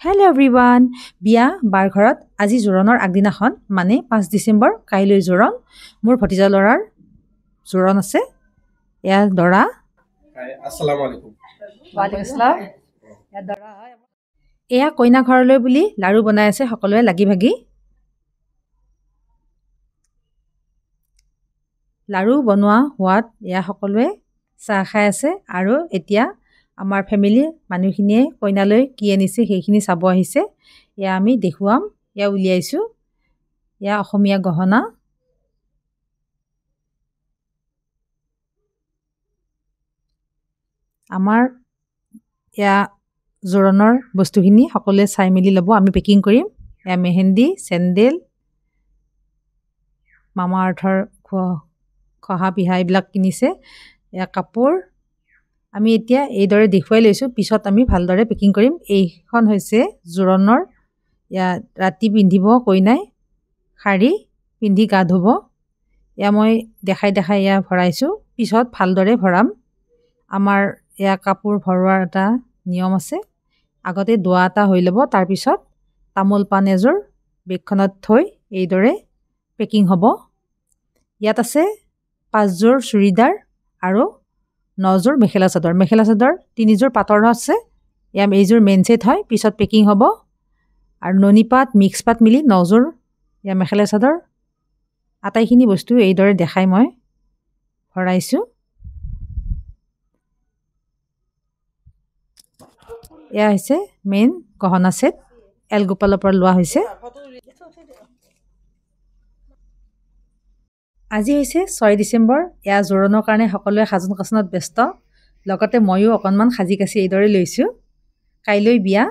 Hello' everyone, বিয়া বাৰ ঘৰত আজি জোৰোণৰ আগদিনাখন, মানে 5 ডিচেম্বৰ, কাইলৈ জোৰোণ। মোৰ ভতিজা ল'ৰাৰ জোৰোণ আছে। এয়া দৰা। আসসালামু আলাইকুম। ৱালাইকুম আসসালাম। এয়া দৰা হয়। এয়া কইনা ঘৰলৈ বুলি লাড়ু বনাই আছে সকলোৱে লাগি ভাগি। লাড়ু বনোৱা হোৱাত এয়া সকলোৱে চাহ খাই আছে। আৰু এতিয়া আমাৰ ফেমিলিৰ মানুহখিনিয়ে কইনালৈ কি আনিছে সেইখিনি চাব আহিছে। এয়া আমি দেখুৱাম, এয়া উলিয়াইছোঁ। এয়া অসমীয়া গহনা। আমাৰ এয়া জোৰোণৰ বস্তুখিনি সকলোৱে চাই মেলি ল'ব, আমি পেকিং কৰিম। এয়া মেহেন্দি, চেণ্ডেল, মামা আৰ্থৰ খহা পিহা এইবিলাক কিনিছে। এয়া কাপোৰ আমি এতিয়া এইদৰে দেখুৱাই লৈছোঁ, পিছত আমি ভালদৰে পেকিং কৰিম। এইখন হৈছে জোৰোণৰ, এয়া ৰাতি পিন্ধিব কইনাই শাৰী পিন্ধি গা ধুব। এয়া মই দেখাই দেখাই এয়া ভৰাইছোঁ, পিছত ভালদৰে ভৰাম। আমাৰ এয়া কাপোৰ ভৰোৱাৰ এটা নিয়ম আছে, আগতে দোৱা এটা হৈ ল'ব, তাৰপিছত তামোল পাণ এযোৰ বেগখনত থৈ এইদৰে পেকিং হ'ব। ইয়াত আছে 5যোৰ চুৰিদাৰ আৰু 9যোৰ মেখেলা চাদৰ। মেখেলা চাদৰ 3যোৰ পাটৰ আছে, ইয়াৰ এইযোৰ মেইন ছেট হয়, পিছত পেকিং হ'ব। আৰু নুনি পাট, মিক্স পাট মিলি 9যোৰ ইয়াৰ মেখেলা চাদৰ। আটাইখিনি বস্তু এইদৰে দেখাই মই ভৰাইছোঁ। এয়া হৈছে মেইন গহনা ছেট, এল গোপালৰ পৰা লোৱা হৈছে। আজি হৈছে 6 ডিচেম্বৰ। এয়া জোৰোণৰ কাৰণে সকলোৱে সাজোন কাচোনত ব্যস্ত, লগতে ময়ো অকণমান সাজি কাচি এইদৰে লৈছোঁ। কাইলৈ বিয়া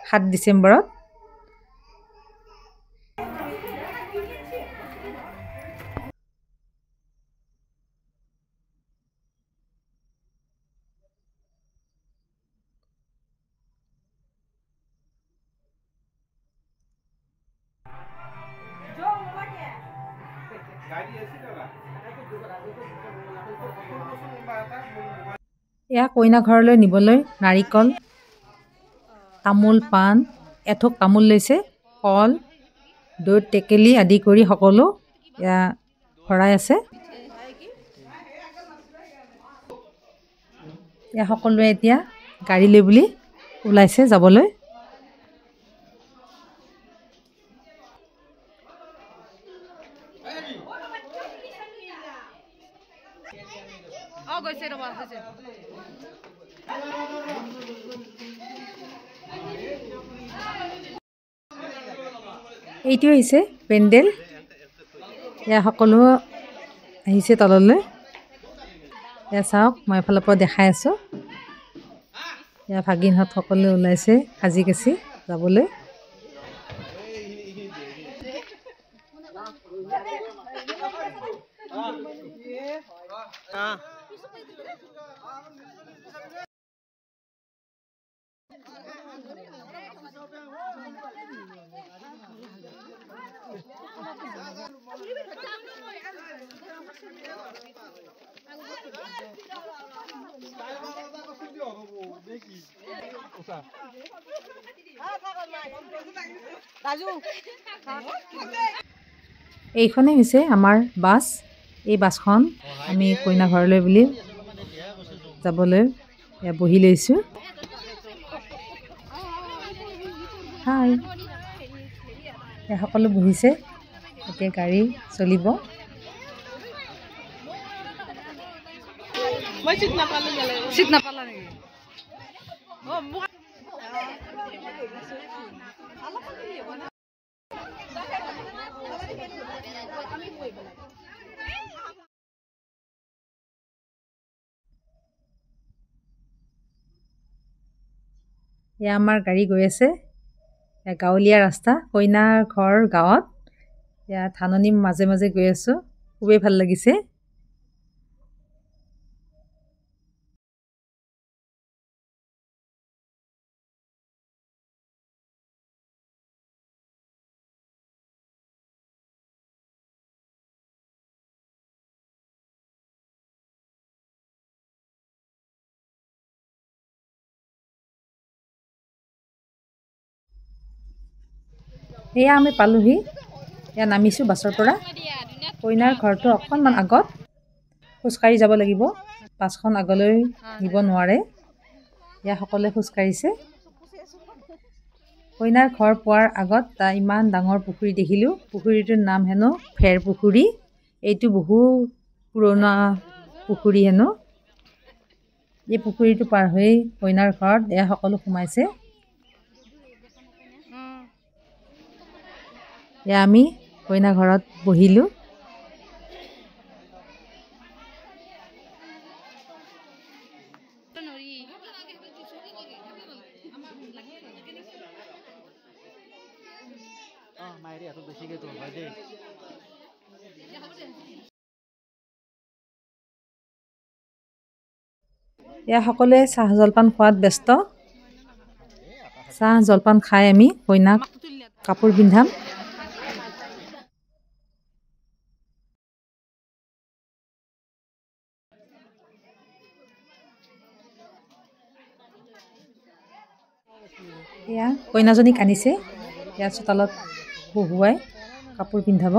7 ডিচেম্বৰত। এয়া কইনা ঘৰলৈ নিবলৈ নাৰিকল, তামোল পাণ, এথোক তামোল লৈছে, কল, দৈ, টেকেলি আদি কৰি সকলো এয়া ভৰাই আছে। এয়া সকলোৱে এতিয়া গাড়ী লৈ বুলি ওলাইছে যাবলৈ। এইটো হৈছে পেণ্ডেল। এয়া সকলো আহিছে তললৈ। এয়া চাওক, মই এফালৰ পৰা দেখাই আছোঁ। এয়া ভাগিনহঁত সকলোৱে ওলাইছে সাজি কাচি যাবলৈ। এইখনেই হৈছে আমাৰ বাছ। এই বাছখন আমি কইনা ঘৰলৈ বুলি যাবলৈ বহি লৈছোঁ। হাই, সকলো বহিছে, এতিয়া গাড়ী চলিব। এয়া আমাৰ গাড়ী গৈ আছে। এয়া গাঁৱলীয়া ৰাস্তা, কইনাৰ ঘৰ গাঁৱত। এয়া ধাননিৰ মাজে মাজে গৈ আছোঁ, খুবেই ভাল লাগিছে। এয়া আমি পালোহি, এয়া নামিছোঁ বাছৰ পৰা। কইনাৰ ঘৰটো অকণমান আগত, খোজকাঢ়ি যাব লাগিব, বাছখন আগলৈ নিব নোৱাৰে। এয়া সকলোৱে খোজকাঢ়িছে। কইনাৰ ঘৰ পোৱাৰ আগত ইমান ডাঙৰ পুখুৰী দেখিলোঁ। পুখুৰীটোৰ নাম হেনো ফেৰ পুখুৰী। এইটো বহু পুৰণা পুখুৰী হেনো। এই পুখুৰীটো পাৰ হৈ কইনাৰ ঘৰত এয়া সকলো সোমাইছে। এয়া আমি কইনা ঘৰত বহিলোঁ। এয়া সকলোৱে চাহ জলপান খোৱাত ব্যস্ত। চাহ জলপান খাই আমি কইনাক কাপোৰ পিন্ধাম। এয়া কইনাজনীক আনিছে, এয়া চোতালত বহুৱাই কাপোৰ পিন্ধাব।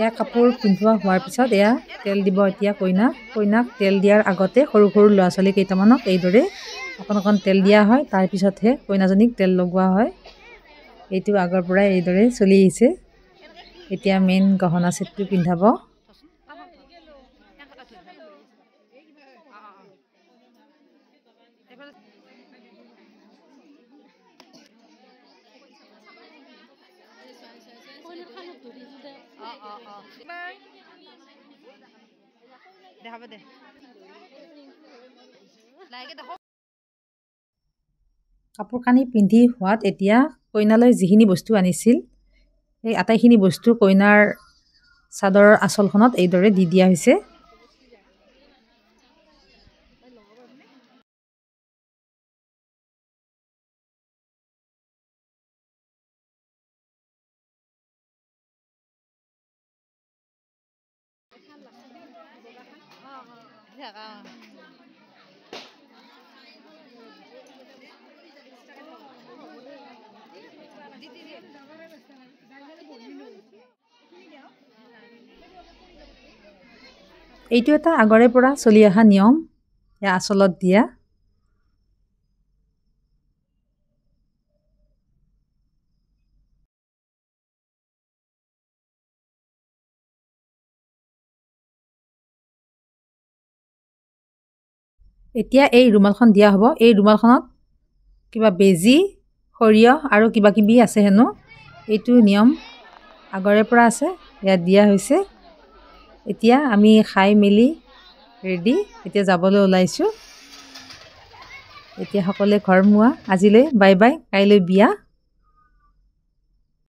এয়া কাপোৰ পিন্ধোৱা হোৱাৰ পিছত এয়া তেল দিব এতিয়া কইনাক। কইনাক তেল দিয়াৰ আগতে সৰু সৰু ল'ৰা ছোৱালী কেইটামানক এইদৰে অকণ অকণ তেল দিয়া হয়, তাৰপিছতহে কইনাজনীক তেল লগোৱা হয়। এইটো আগৰ পৰাই এইদৰে চলি আহিছে। এতিয়া মেইন গহনা ছেটটো পিন্ধাব। কাপোৰ কানি পিন্ধি হোৱাত এতিয়া কইনালৈ যিখিনি বস্তু আনিছিল সেই আটাইখিনি বস্তু কইনাৰ চাদৰৰ আঁচলখনত এইদৰে দি দিয়া হৈছে। এইটো এটা আগৰে পৰা চলি অহা নিয়ম, এয়া আঁচলত দিয়া। এতিয়া এই ৰুমালখন দিয়া হ'ব। এই ৰুমালখনত কিবা বেজী, সৰিয়হ আৰু কিবা কিবি আছে হেনো। এইটো নিয়ম আগৰে পৰা আছে, ইয়াত দিয়া হৈছে। এতিয়া আমি খাই মেলি ৰেডি, এতিয়া যাবলৈ ওলাইছোঁ। এতিয়া সকলোৱে ঘৰমুৱা। আজিলৈ বাই বাই, কাইলৈ বিয়া।